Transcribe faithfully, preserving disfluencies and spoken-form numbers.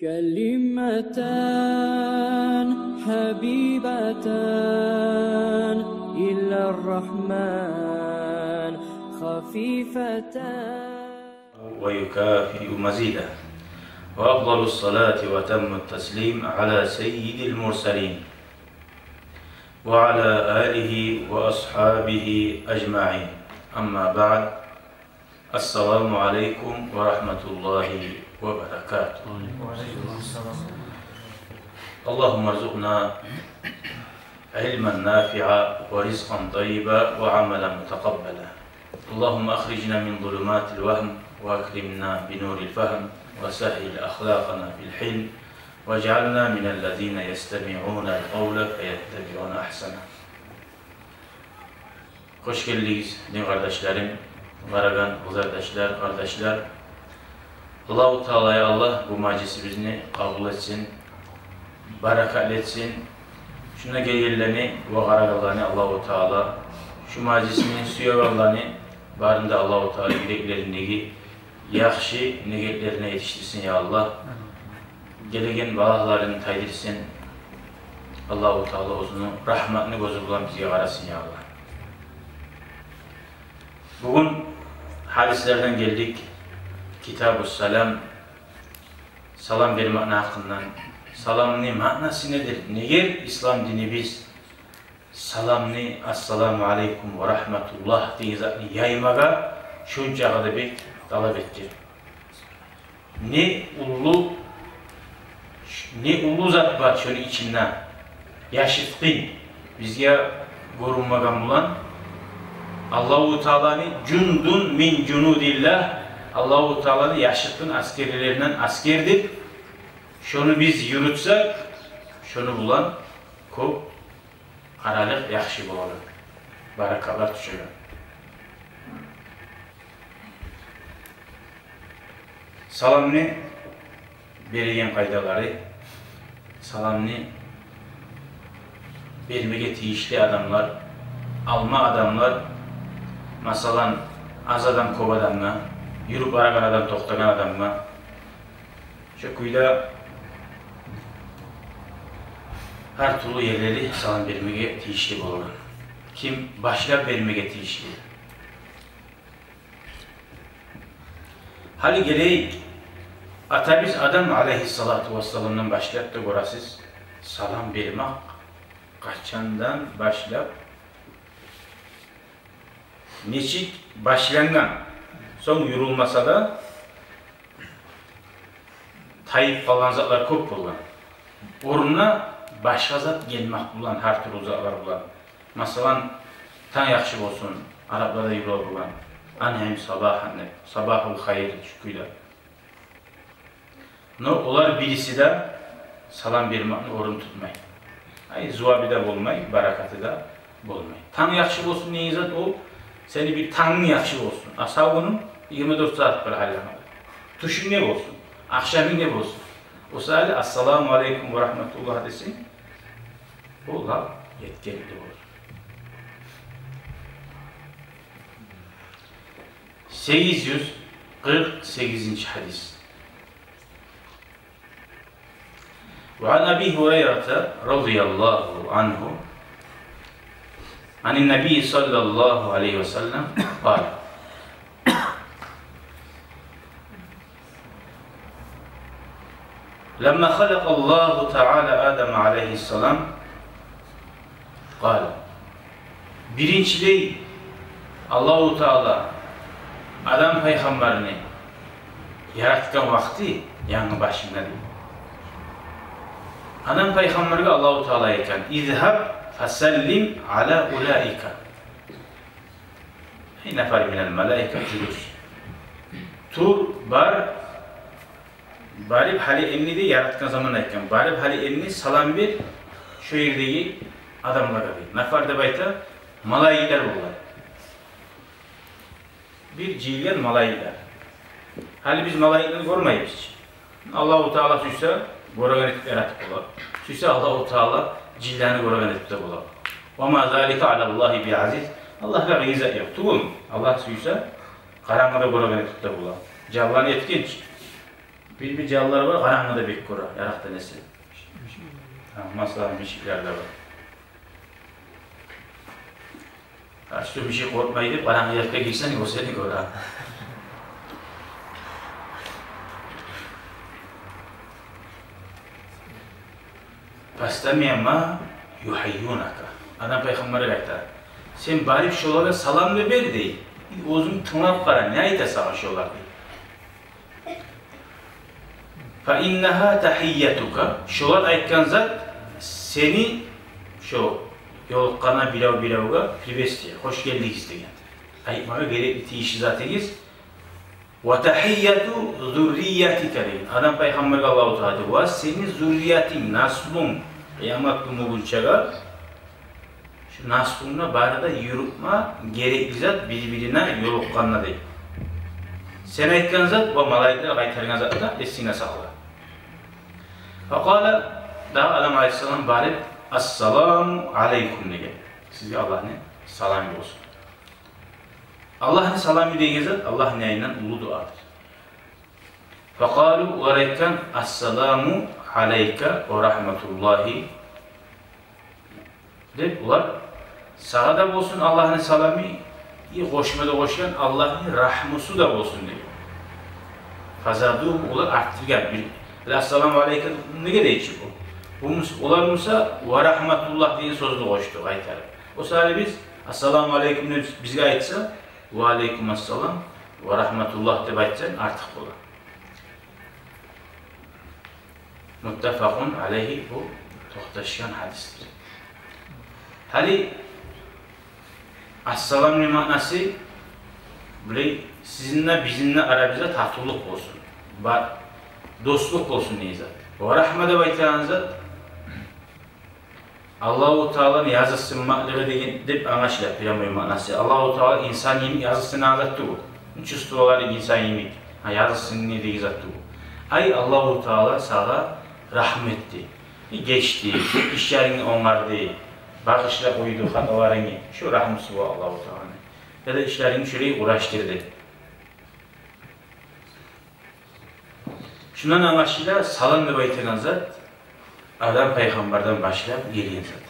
كلمتان حبيبتان إلى الرحمن خفيفتان. ويكافئ مزيده. وأفضل الصلاة وأتم التسليم على سيد المرسلين وعلى آله وأصحابه أجمعين. أما بعد. السلام عليكم ورحمة الله وبركاته. اللهم ارزقنا علما نافعا ورزقا طيبا وعملا متقبلا. اللهم أخرجنا من ظلمات الوهم وأكرمنا بنور الفهم وسهل أخلاقنا بالحلم واجعلنا من الذين يستمعون القول فيتبعون أحسنه. Хош гелдигиз, дин къардашларым, къарагъан къызардашлар, къардашлар. Аллагьу Таала, я Аллагь, бу мажлисибизни къабул этсин, баракатлы этсин. Шунда гелгенлени ва къарагъанланы Аллагьу Таала, шу мажлисни сюегенлени барын да Аллагьу Таала юреклериндеги яхшы ниетлерине етишдирсин, я Аллагь. Гелеген балагьларын тайдырсын. Аллагьу Таала оьзюню рагьматыны гёзю булан бизге къарасын, я Аллагь. Бугюн гьадислерден гелдик. Китабу салам, салам бермекни гьакъындан. Саламны маънасы недир? Неге ислам динибиз саламны, «Ассаламу алейкум ва рагьматуллагь» деген затны яймагъа шунчакъы да бек талап этди? Не уллу, не уллу зат бар шону ичинде, яшыртгъын, бизге гёрюнмеген булан? Аллагьу Тааланы, жундун мин жунудиллагь, Аллагьу Тааланы яшыртгъын аскерлеринден аскердир. Шону биз юрютсек, шону булан кёп аралыкъ яхшы болур, баракалар тюшер. Саламны береген къайдалары, саламны бермеге тийишли адамлар, алма адамлар, масала, аз адам кёп адамгъа, юрюп барагъан адам токътагъан адамгъа, шо кюйде гьар тюрлю ерлери салам бермеге тийишли болгъан. Ким башлап бермеге тийишли? Гьали гелейик, атабыз Адам алейгьиссалату вассаламдан башлап да гёресиз, салам бермек къачандан башлап, нечик башлангъан, сонг юрюлмесе де, тайып къалгъан затлар кёп болгъан. Орнуна башгъа зат гелмек булан, гьар тюрлю затлар булан. Масала, «танг яхшы болсун», арапларда юрюле болгъан, «анхим сабахан» деп, «сабахул хайр» деп, шу кюйде. Но олар бириси де салам бермекни орнун тутмай. Ай, зуваби де болмай, баракаты да болмай. «Танг яхшы болсун» деген зат ол, сени бир тангынг яхшы болсун. А сав гюнюнг йигирма дёрт сагьат бар гьаллама. Тюшюнг не болсун? Ахшамынг не болсун? О саялы «Ассаламу алейкум ва рагьматуллагь» десенг, ол лап етгенли болур. Сегиз юз къыркъ сегизинчи гьадис. وعن أبي هريرة رضي الله عنه عن النبي صلى الله عليه وسلم قال: لما خلق الله تعالى آدم عليه السلام قال. Биринчилей Аллагьу Таала Адам пайхаммарны яратгъан вакъти, янгы башында, дей, Адам пайхаммаргъа Аллагьу Таала айтгъан: اذهب فسلم على أولئك. Эй, нафар минал малаика, жюлюс. Тур, бар, барып гьали энни, дей, яратгъан заман айтгъан, барып гьали энни салам бер шо ердеги адамлагъа, дей. Нафар деп айта, малайиклер болгъан. Бир жыйылгъан малайиклер. Гьали биз малайиклени гёрмейбиз чи. Аллагьу Таала сюйсе, гёреген этип яратып бола. Сюйсе, Аллагьу Таала жинлени гёреген этип де бола. وما ذلك على الله بعزيز. Аллагьгъа къыйын зат ёкъ. Тюгюлмю? Аллагь сюйсе, къарангыда гёреген этип де бола. Жанланы этген чи. Бир-бир жанлар бар, къарангыда бек гёре, ярыкъдан эсе. Гьа, масала, мишиклер де бар. Гьа, шо мишик къоркъмай деп, къарангы ерге гирсенг, о сени гёре. «Фастами' ма юхьайюнака». Адам пайхаммаргъа айта: «Сен барып шолагъа салам да бер, – дей. – Оьзюнг тынглап къара, не айта сагъа шолар», – дей. «Фа иннагьа тахийятука». Шолар айтгъан зат сени, шо ёлукъгъанда бирев-биревге приветствие, хош гелдигиз деген. Айтмагъа герекли, тийишли затыгъыз. «Ва тахийяту зурриятика», – деген. Адам пайхаммаргъа Аллагьу Таала айта: «Ва сени зурриятынг, наслунг, къыямат гюн болгъунчагъа, шо наслунгда бары да юрютме герекли зат бир-бирине ёлукъгъанда», – дей. Сен айтгъан зат, о малайиклер къайтаргъан зат да эсинге сакъла. Факъала, дагъы Адам алайгьиссалам барып: «Ассаламу алайкум», – деген. Сизге Аллагьны саламы болсун. Аллагьны саламы деген зат Аллагьны янындан уллу дуадыр. Факъалу, олар айтгъан: «Ассаламу алайка ва рахматуллагьи», – деп, олар: «Сагъа да болсун Аллагьны саламы, и къошма да къошгъан, Аллагьны рагьмусу да болсун», – деген. Фазадугьу, олар артдыргъан. Бир, бир «Ассаламу алайка» неге дейчи бу? Бу мус-, олар буса «ва рахматуллагь» деген сёзню къошду къайтарып. О саялы биз «Ассаламу алайкум» деп бизге айтса, «Ва алайкум ассалам ва рахматуллагь» деп айтсанг, артыкъ бола. Муттафакъун алайгьи, бу токъташгъан гьадисдир. Гьали «Ассаламны» маънасы, булай, сизин де, бизин де арабызда татывлукъ болсун, бар, дослукъ болсун деген зат. «Ва рахма» деп айтагъан зат Аллагьу Тааланы языкъсынмакълыгъы деген деп англашыла, прямой маънасы. Аллагьу Таала инсан йимик языкъсынагъан зат тюгюл. Чувстволары инсан йимик, гьа, языкъсынды деген зат тюгюл. Ай, Аллагьу Таала сагъа рагьму этди, гечди, ишлерингни онгарды, багъышлап къойду хаталарынгны. Шо рагьмусу бу Аллагьу Тааланы. Яда ишлерингни шолай къурашдырды. Шундан англашыла, салам деп айтагъан зат Адам пайхаммардан башлап гелген зат.